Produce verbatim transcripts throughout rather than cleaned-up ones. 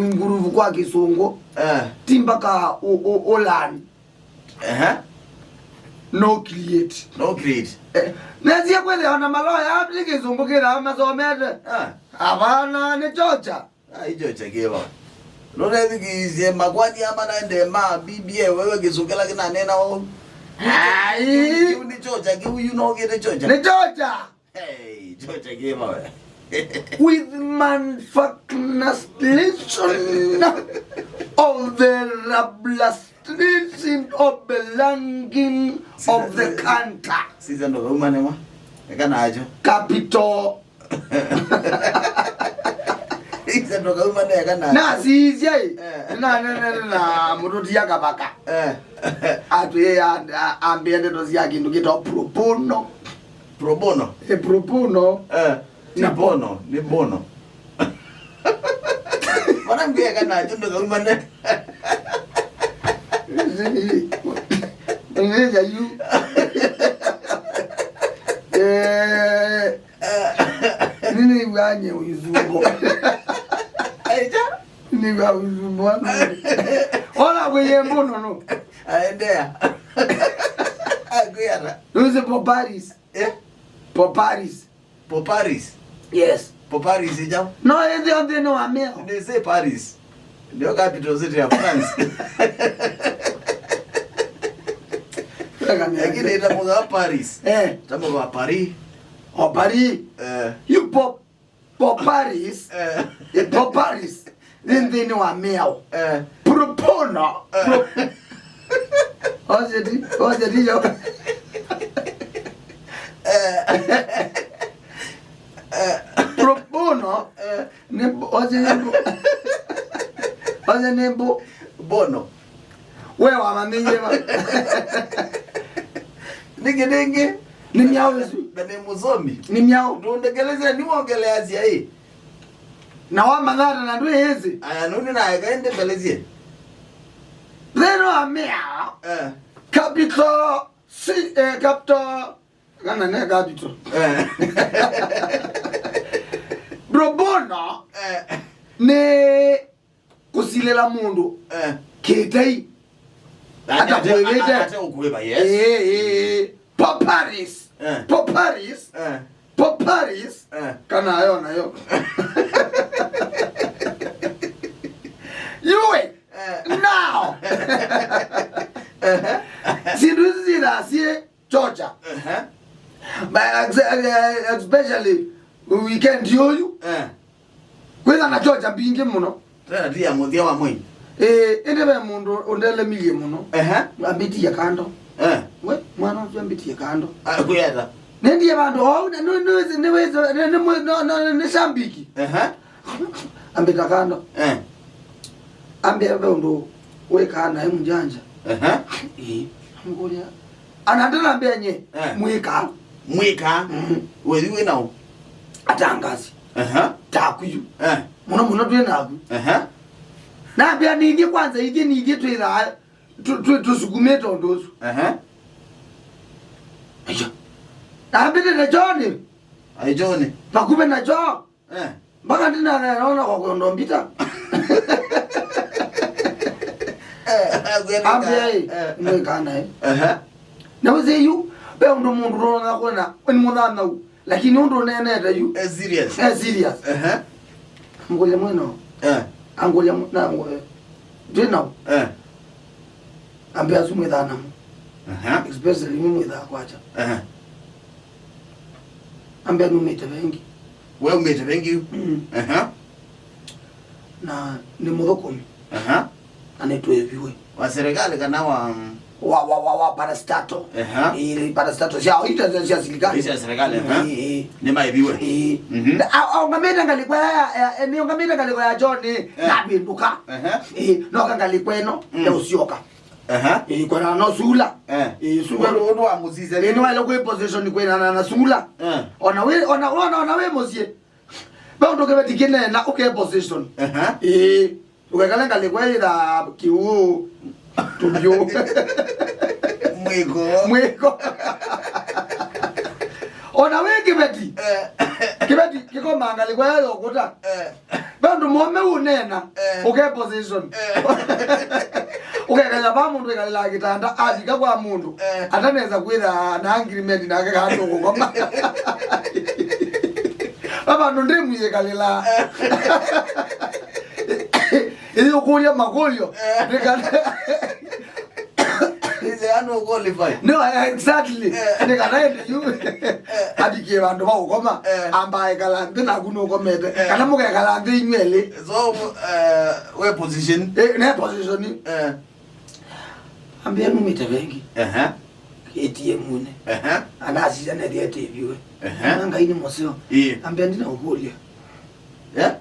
improve kwa Kĩsũngũ. Eh. Ti mpaka u-, u-, u-learn. Ehe. No create. No create. Eh, nesie kwĩthĩa ona maloya atĩ Kĩsũngũ kĩthaa masomete. Ah. Hapana, nĩ chocha. Ah, ichocha kĩva. Nũnethikĩĩsye makwani ama naende ma B B A, wewe Kĩsũngũ kĩla kĩnanena ũu. Ai. Kĩu nĩ chocha, kĩu yu no kĩte chocha. Nĩ chocha. Hey, chocha kĩva we. With manufacturation of the rablastation of belonging of the country. Sisa ndo kauma nema. Eka nacho. Capital. Sisa ndo kauma ne eka nacho. Na sisya. Eh. Na, na, na, na, na, mũtũtia kavaka. Eh. Atwĩe a-, a-, ambĩa ndeto sya kĩndũ kĩtawa pro bono. Pro bono? Eh, pro bono. Eh, ti bono, nĩ bono. Mwana ngwĩeka nacho ndũkaumane. Nĩja yu. Eh, nĩnĩw'aa nye ũizungo. Aija? Nĩw'aa ũizungo wanu. Ona kwĩye mbono no. Aendea. Akwĩata. Nũsĩ Poparis. Eh? Poparis. Poparis. Yes. Poparis ĩjaũ? No, ĩthĩ o nthĩnĩ wa mĩao. They say Paris. Ndio capital city ya France. Lakini ĩtamũkaa Paris. Eh. Ĩtamũkaa Paris. O Paris. Eh. You pop. Poparis. Eh. Eh, Poparis. Nĩ nthĩnĩ wa mĩao. Eh. Propono. Eh. Pro-, ose ti, ose ti yo. Eh. Eh. Propono. Eh. Nĩ bo-, ose nĩ bo-, ose nĩ bo-, bono. We wamanyĩie va? Nĩngĩ, nĩngĩ. Nĩ myaũ ĩsu? Na nĩ mũsomi. Nĩ myaũ? Ndũndekelesya nĩwongeleasya ĩ. Na wamanya ata na ndwĩĩsĩ? Aya, nũndũ naeka ĩndĩ mbelesye. Thĩnĩ wa mĩao. Eh. Capital, si, eh, capital, kana ne capital. Eh. Pro bono, eh, nĩ kũsilĩla mũndũ, eh, kĩtei. Ate, ate, atakuĩvĩte. Ate ũkuĩva, yes. Ĩĩ, ĩĩ, ĩĩ. Poparis. Eh. Poparis. Eh. Poparis. Eh. Kana yo nayo. Yue. Eh. Now. Eh. Syĩndũ isu syĩthaa syĩ chocha. Ehe. But ex-, eh, especially weekend yoyu. Eh. Kwĩtha na chocha mbingĩ mũno. Tena ti ya mũthya wa mwei. Eh, ĩndĩ ve mũndũ ũndelemilye mũno. Ehe. Ambĩtie kando. Eh. We, mwana ũcio ambĩtie kando. Ah, kwĩata. Nendie vandũ, oh, na nĩ, nĩ, nĩ, nĩ, nĩ, nĩ, nĩ, nĩ, nĩ shambiki. Ehe. Ambĩta kando. Eh. Ambĩa ve ũndũ wĩkaa naĩ mjanja. Ehe. Ĩĩ. Amũkũlya. Ana ndĩnambĩa nye, eh, mwĩkaa. Mwĩkaa? Mhm. Wĩthi wĩ naũ? Atangasi. Ehe. Taku yu. Eh. Mũno mũno twĩ naku. Ehe. Nambĩa nithiĩ kwanza, ithiĩ nithiĩ twĩthaa tũ-, tũ-, tũsukumĩte ũndũ ũsu. Ehe. Aiyo. Nambĩte na John. Ai John. Vakuvĩ na John. Eh. Mpaka ndinanaona kwa kwenda mbita. Eh, ambĩa ĩ, eh, mwĩkaa naĩ. Ehe. Na wĩsĩ yu, ve ũndũ mũndũ ũtonya kwona, nĩ mũthanau, lakini ũndũ ũneenete yu. Eh, serious. Eh, serious. Ehe. Ngũlya mwĩno. Eh. Angũlya mw-, na ngũ-, eh, twĩ nao. Eh. Ambĩa asu mwĩthaa namo. Ehe. Especially nĩ mwĩthaa kwacha. Ehe. Ambĩa numĩte vengi. We umĩte vengi yu? Mm. Aha. Na nĩ mũthũkũmi. Aha. Na nĩtwĩviwe. Wa serikali kana wa, mm, wa, wa, wa, wa parastatal. Aha. Ĩĩ, parastatal sya, ita sya, sya serikali. Ita sya serikali, aha. Ĩĩ, ĩĩ. Nĩmaĩviwe. Ĩĩ. Mhm. Na, a-, aũngamĩte ngalĩko ya, ya, ya, nĩũngamĩte ngalĩko ya John, eh, navĩndũka. Aha. Ĩĩ, noka ngalĩko ĩno, mm, ya ũsyoka. Aha. Ĩĩ, kwĩnana na sula. Eh. Ĩĩ, sula. Ũndũ, ũndũ wa mũsisya. Ĩĩ, nĩwaĩle kwĩ position kwĩnana na sula. Eh. Ona wĩ, ona, ona, ona wĩ mũsyĩ. Ve ũndũ kĩveti kĩneena, ũke position. Aha. Ĩĩ. Ũkekale ngalĩko ĩtha kĩu. Tũvyũ. Mwĩko. Mwĩko. Ona wĩ kĩveti. Eh. Kĩveti kĩkomaa ngalĩko ya ũkũta. Eh. Andũ mũũme ũneena, eh, ũke position. Eh. Ũkekanya va mũndũ ĩkalĩla kĩtanda, avika kwa mũndũ, eh, atanesa kwĩtha na agreement nake kana ndũkũkoma. Vava andũ ndĩmwĩkalĩla. Eh. Ĩyũkũlya makũlyo. Eh. Nĩkana Ĩse anu qualify. No, exactly. Eh. Nĩ kana ende yu. Eh. Avikie vandũ va ũkoma, eh, amba ekala nthĩ naku nũkomete. Eh. Kana mũkekala nthĩ inywelĩ. So, uh, we position. Eh, ne position. Eh. Ambia numĩte vengi. Ehe. A T M-nĩ. Ehe. Anasisya nethia ĩtĩviwe. Ehe. Na Ngai nĩ mũseo. Ĩĩ. Ambia ndina ũkũlya. Eh?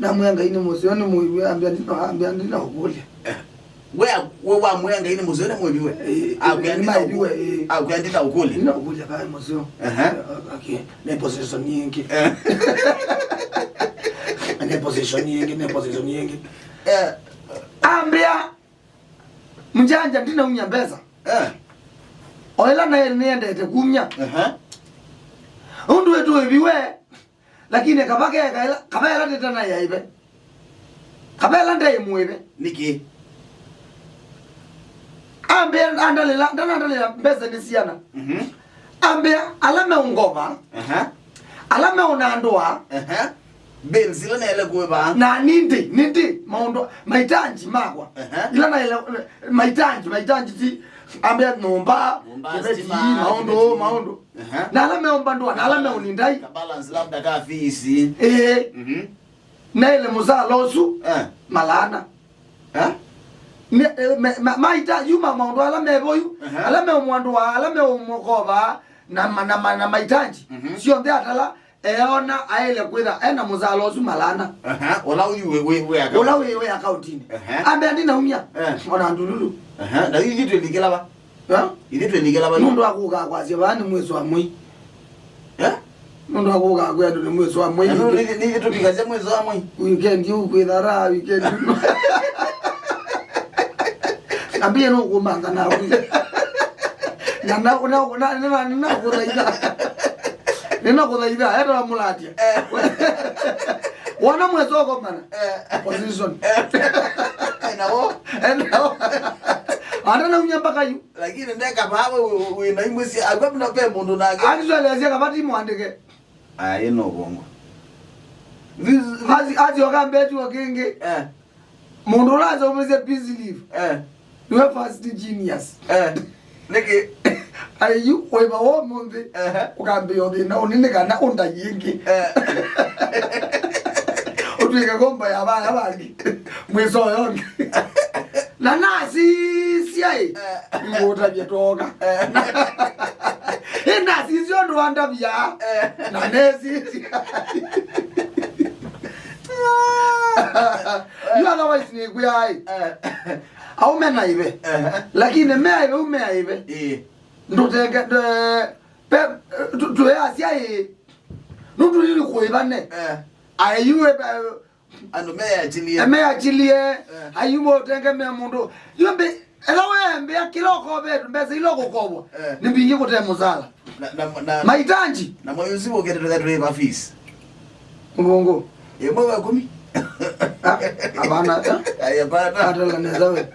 Namwĩa Ngai nĩ mũseo, nĩ mũiw'e, ambia ndina, ambia ndina ũkũlya. Eh. We, we wamwĩa Ngai nĩ mũseo, nĩ mũiw'e? Eh, akwĩa ndina nĩmaiviwe, ũkũ-, eh. Akwĩa ndina ũkũlya. Ndina ũkũlya kaĩ mũseo. Ehe. Eh, okay. Nĩ position yĩngĩ. Eh. Nĩ position yĩngĩ, nĩ position yĩngĩ. Eh. Ambia, mjanja, ndinaumya mbesa. Eh. O ĩla naĩ nĩendete kumya. Ehe. Ũndũ ĩtũĩviwe. Lakini kava keka ĩla, kava ĩla tĩtana ya ĩve. Kava ĩla ndei mũĩve. Nĩkĩ? Ambĩa andalĩla, ndanandalĩla mbesa nĩ siana. Mhm. Ambĩa ala meũngova, aha, ala meũnandũa, aha, bills ila nele kũĩva. Na nĩndĩ, nĩndĩ maũndũ, mahitaji makwa. Aha. Ila naele, mahitaji, mahitaji ti, ambĩa nyũmba, nyũmba, kĩveti, stima, maũndũ, kĩveti, maũndũ. Aha. Na ala meũmba ndũa, na ala meũnindai. Ka balance labda ka fees. Ĩĩ. Mhm. Naĩle mũsala ũsu, eh, malana. Eh? Me, eh, me, ma, maita, yuma maũndũ ala mevo yu, aha, ala meũmwandũa, ala meũmũkova, na, ma, na, ma, na mahitaji. Mhm. Syonthe atala, eona aĩle kwĩtha ena mũsala ũsu malana. Aha, ũla ũyu wĩ, wĩ, wĩ account. Ũla wĩ, wĩ akauntinĩ. Aha. Ambĩa ndinaumya, eh, ona ndululu. Aha, na ithyĩ twĩlikĩla va? Ha? Ithyĩ twĩlikĩla va? Nũndũ wa kũka kwasya vaa nĩ mwĩso wa mwei. Eh? Nũndũ wa kũka kwĩ andũ nĩ mwĩso wa mwei. Na nũ-, nĩ, nĩ tũvikasya mwĩso wa mwei. Weekend yu kwĩthara, weekend yu. Ambie nũkũmanga naku. Na, na, na, na, na, na, nĩnakũthaitha. Nĩnakũthaitha, etawa mũlatya. Eh. Wona mwĩso ũkomana. Eh. Position. Eh. Nawo. Eh, nawo. Ata naumya mpaka yu. Lakini ndeka vaa we wĩ, wĩ, wĩ na imwe sya, akw'a mna ve mũndũ nake. Actually, asya kavati mwandĩke. Aĩ, no vongo. This, this Asi, asi oka mbetu o kĩngĩ. Eh. Mũndũ ũla asomesie peace leave. Eh. Nĩwe first genius. Eh. Nĩkĩ? Ayu, wĩva wa ũmũnthĩ, ehe, ũkambĩa thĩna ũnene kana ũndai ĩngĩ. Eh. Ũtwĩke komba ya vaya vangi. Mwĩso ũyũ ũngĩ. Na nasisya ĩ, eh, iwũtavya toka. Eh. Ĩ nasisya ũndũ wandavya. Eh. Na nesisya. You otherwise nĩkwĩaĩ. Eh. Aume na ive. Eh. Lakini mea ive, ume ive. Eh. Ndũtenge, ndũ-, pe, tu-, tuyasya ĩ. Nũndũ nĩnĩ kũĩvane. Eh. Ayu, eh, andũ meyachilie. Meyachilie. Eh. Ayu ũtengemea mũndũ. Yumbi, ela wembea kila ũkovetwe, mbesa ila ũkũkovwa. Eh. Nĩ mbingĩ kũte mũsala. Na, na, na mahitaji. Na mwezi ũkĩte tũthe tũĩva fees. Mũvũngũ. Ĩmwe wa kũmi. Ah, hapana, eh? Ai, hapana. Atala nesa we.